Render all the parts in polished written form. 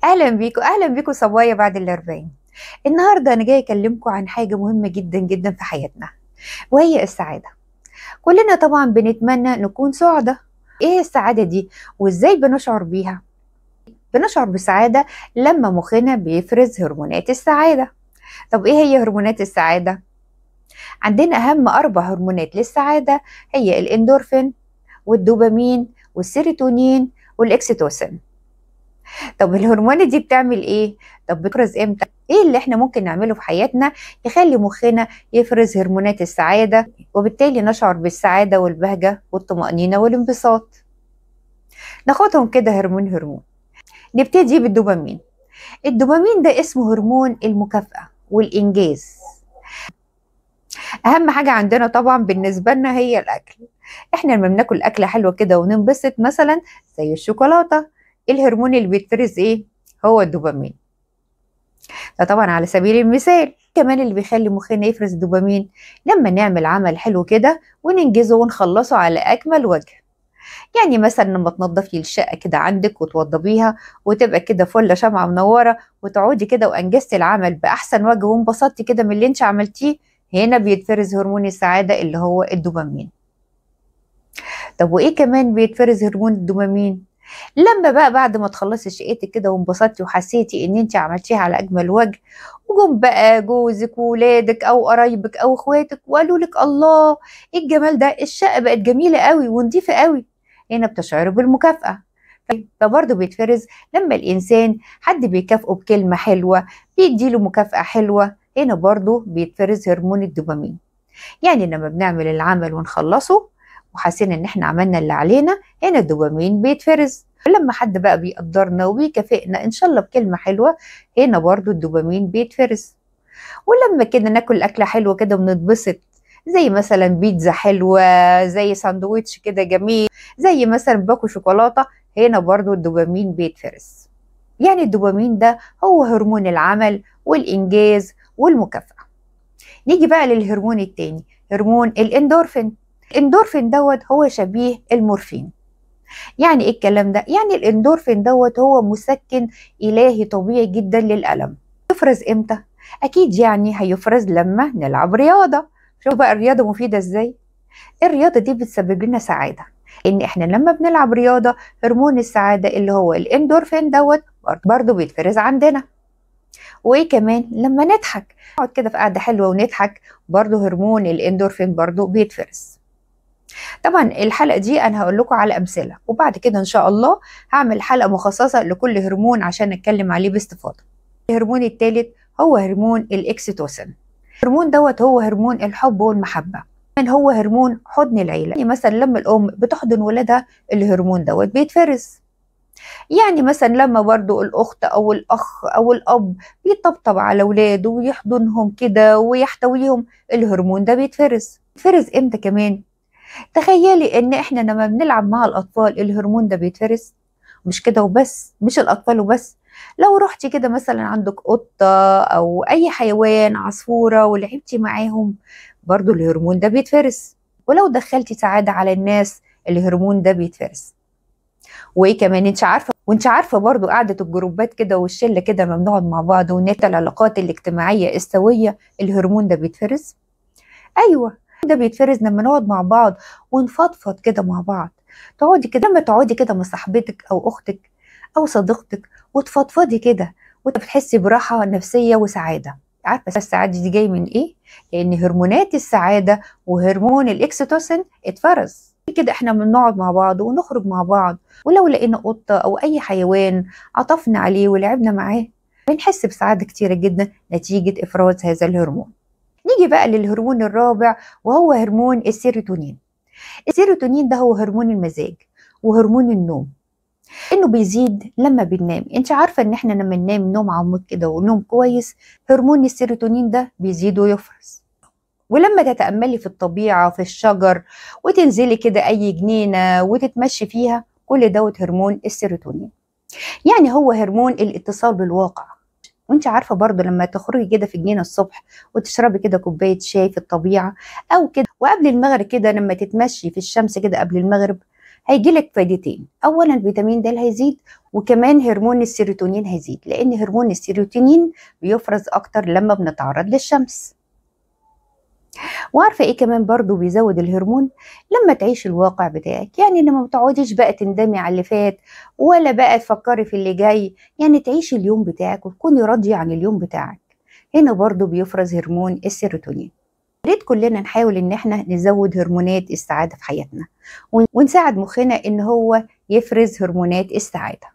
اهلا بيكم، اهلا بيكم صبايا بعد ال40. النهارده انا جاية اكلمكم عن حاجة مهمة جدا جدا في حياتنا، وهي السعادة. كلنا طبعا بنتمنى نكون سعداء. ايه السعادة دي وازاي بنشعر بيها؟ بنشعر بالسعادة لما مخنا بيفرز هرمونات السعادة. طب ايه هي هرمونات السعادة؟ عندنا اهم 4 هرمونات للسعادة، هي الاندورفين والدوبامين والسيروتونين والاكسيتوسين. طب الهرمونات دي بتعمل ايه؟ طب بتفرز امتى؟ ايه اللي احنا ممكن نعمله في حياتنا يخلي مخنا يفرز هرمونات السعادة وبالتالي نشعر بالسعادة والبهجة والطمأنينة والانبساط؟ ناخدهم كده هرمون هرمون. نبتدي بالدوبامين. الدوبامين ده اسمه هرمون المكافأة والإنجاز. أهم حاجة عندنا طبعا بالنسبة لنا هي الأكل. احنا لما بناكل أكلة حلوة كده وننبسط مثلا زي الشوكولاتة، الهرمون اللي بيتفرز ايه؟ هو الدوبامين. ده طبعا على سبيل المثال. كمان اللي بيخلي مخنا يفرز الدوبامين لما نعمل عمل حلو كده وننجزه ونخلصه على اكمل وجه. يعني مثلا لما تنظفي الشقة كده عندك وتوضبيها وتبقى كده فله شمعة منورة وتقعدي كده وانجزتي العمل باحسن وجه وانبسطتي كده من اللي انت عملتيه، هنا بيتفرز هرمون السعادة اللي هو الدوبامين. طب وايه كمان بيتفرز هرمون الدوبامين؟ لما بقى بعد ما تخلصي شقتك كده وانبسطتي وحسيتي ان انت عملتيها على اجمل وجه، وجم بقى جوزك وولادك او قرايبك او اخواتك وقالوا لك الله ايه الجمال ده، الشقة بقت جميلة قوي ونظيفه قوي، هنا بتشعري بالمكافاه. فبرضه بيتفرز لما الانسان حد بيكافئه بكلمه حلوة، بيديله مكافاة حلوة، هنا برضه بيتفرز هرمون الدوبامين. يعني لما بنعمل العمل ونخلصه وحاسين ان احنا عملنا اللي علينا، هنا الدوبامين بيتفرز. لما حد بقى بيقدرنا وبيكافئنا ان شاء الله بكلمه حلوة، هنا برضو الدوبامين بيتفرز. ولما كده ناكل اكله حلوة كده ونتبسط، زي مثلا بيتزا حلوة، زي ساندويتش كده جميل، زي مثلا باكو شوكولاتة، هنا برضو الدوبامين بيتفرز. يعني الدوبامين ده هو هرمون العمل والانجاز والمكافاه. نيجي بقى للهرمون التاني، هرمون الاندورفين. الاندورفين دوت هو شبيه المورفين. يعني ايه الكلام ده؟ يعني الاندورفين دوت هو مسكن الهي طبيعي جدا للالم. يفرز امتى؟ اكيد يعني هيفرز لما نلعب رياضة. شوف بقى الرياضة مفيدة ازاي. الرياضة دي بتسبب لنا سعادة، ان احنا لما بنلعب رياضة هرمون السعادة اللي هو الاندورفين دوت برضه بيتفرز عندنا. وايه كمان؟ لما نضحك، نقعد كده في قعدة حلوة ونضحك، برضه هرمون الاندورفين برضه بيتفرز. طبعا الحلقة دي انا هقول لكم على امثلة، وبعد كده ان شاء الله هعمل حلقة مخصصة لكل هرمون عشان نتكلم عليه باستفاضة. الهرمون الثالث هو هرمون الاكسيتوسين. الهرمون دوت هو هرمون الحب والمحبة، هو هرمون حضن العيلة. يعني مثلا لما الام بتحضن ولادها الهرمون دوت بيتفرز. يعني مثلا لما برضو الاخت او الاخ او الاب بيطبطب على ولاده ويحضنهم كده ويحتويهم، الهرمون ده بيتفرز. بيتفرز امتى كمان؟ تخيلي ان احنا لما بنلعب مع الاطفال الهرمون ده بيتفرز. مش كده وبس، مش الاطفال وبس، لو رحتي كده مثلا عندك قطة او اي حيوان، عصفوره، ولعبتي معاهم برضو الهرمون ده بيتفرز. ولو دخلتي سعادة على الناس الهرمون ده بيتفرز. وايه كمان؟ انت عارفه، وانت عارفه برضو قعدة الجروبات كده والشله كده لما بنقعد مع بعض ونتابع العلاقات الاجتماعية السوية، الهرمون ده بيتفرز. ايوه ده بيتفرز لما نقعد مع بعض ونفضفض كده مع بعض. تقعدي كده، لما تقعدي كده مع صاحبتك او اختك او صديقتك وتفضفضي كده، وتحسي براحة نفسية وسعادة. عارفه السعادة دي جاية من ايه؟ لان هرمونات السعادة وهرمون الاكسيتوسين اتفرز. كده احنا بنقعد مع بعض ونخرج مع بعض، ولو لقينا قطة او اي حيوان عطفنا عليه ولعبنا معاه بنحس بسعادة كتيرة جدا نتيجة افراز هذا الهرمون. نيجي بقى للهرمون الرابع وهو هرمون السيروتونين. السيروتونين ده هو هرمون المزاج وهرمون النوم، انه بيزيد لما بننام. انت عارفه ان احنا لما ننام نوم عميق كده ونوم كويس، هرمون السيروتونين ده بيزيد ويفرز. ولما تتاملي في الطبيعة في الشجر وتنزلي كده اي جنينة وتتمشي فيها، كل دوت هرمون السيروتونين. يعني هو هرمون الاتصال بالواقع. وانت عارفه برضو لما تخرجي كده في جنينة الصبح وتشربي كده كوباية شاي في الطبيعة او كده، وقبل المغرب كده لما تتمشي في الشمس كده قبل المغرب، هيجيلك فايدتين، اولا فيتامين د هيزيد، وكمان هرمون السيروتونين هيزيد، لان هرمون السيروتونين بيفرز اكتر لما بنتعرض للشمس. وعارفه ايه كمان برضو بيزود الهرمون؟ لما تعيش الواقع بتاعك، يعني لما ما تقعديش بقى تندمي على اللي فات ولا بقى تفكري في اللي جاي، يعني تعيشي اليوم بتاعك وتكوني راضية عن اليوم بتاعك. هنا برضو بيفرز هرمون السيروتونين. يا ريت كلنا نحاول ان احنا نزود هرمونات السعادة في حياتنا، ونساعد مخنا ان هو يفرز هرمونات السعادة.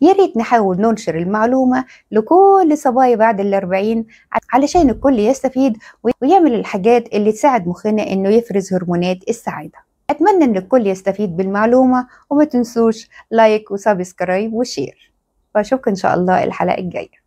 يا ريت نحاول ننشر المعلومة لكل صبايا بعد 40 علشان الكل يستفيد ويعمل الحاجات اللي تساعد مخنا انه يفرز هرمونات السعادة. اتمنى ان الكل يستفيد بالمعلومة، وما تنسوش like و subscribe و share. واشوفكم ان شاء الله الحلقة الجاية.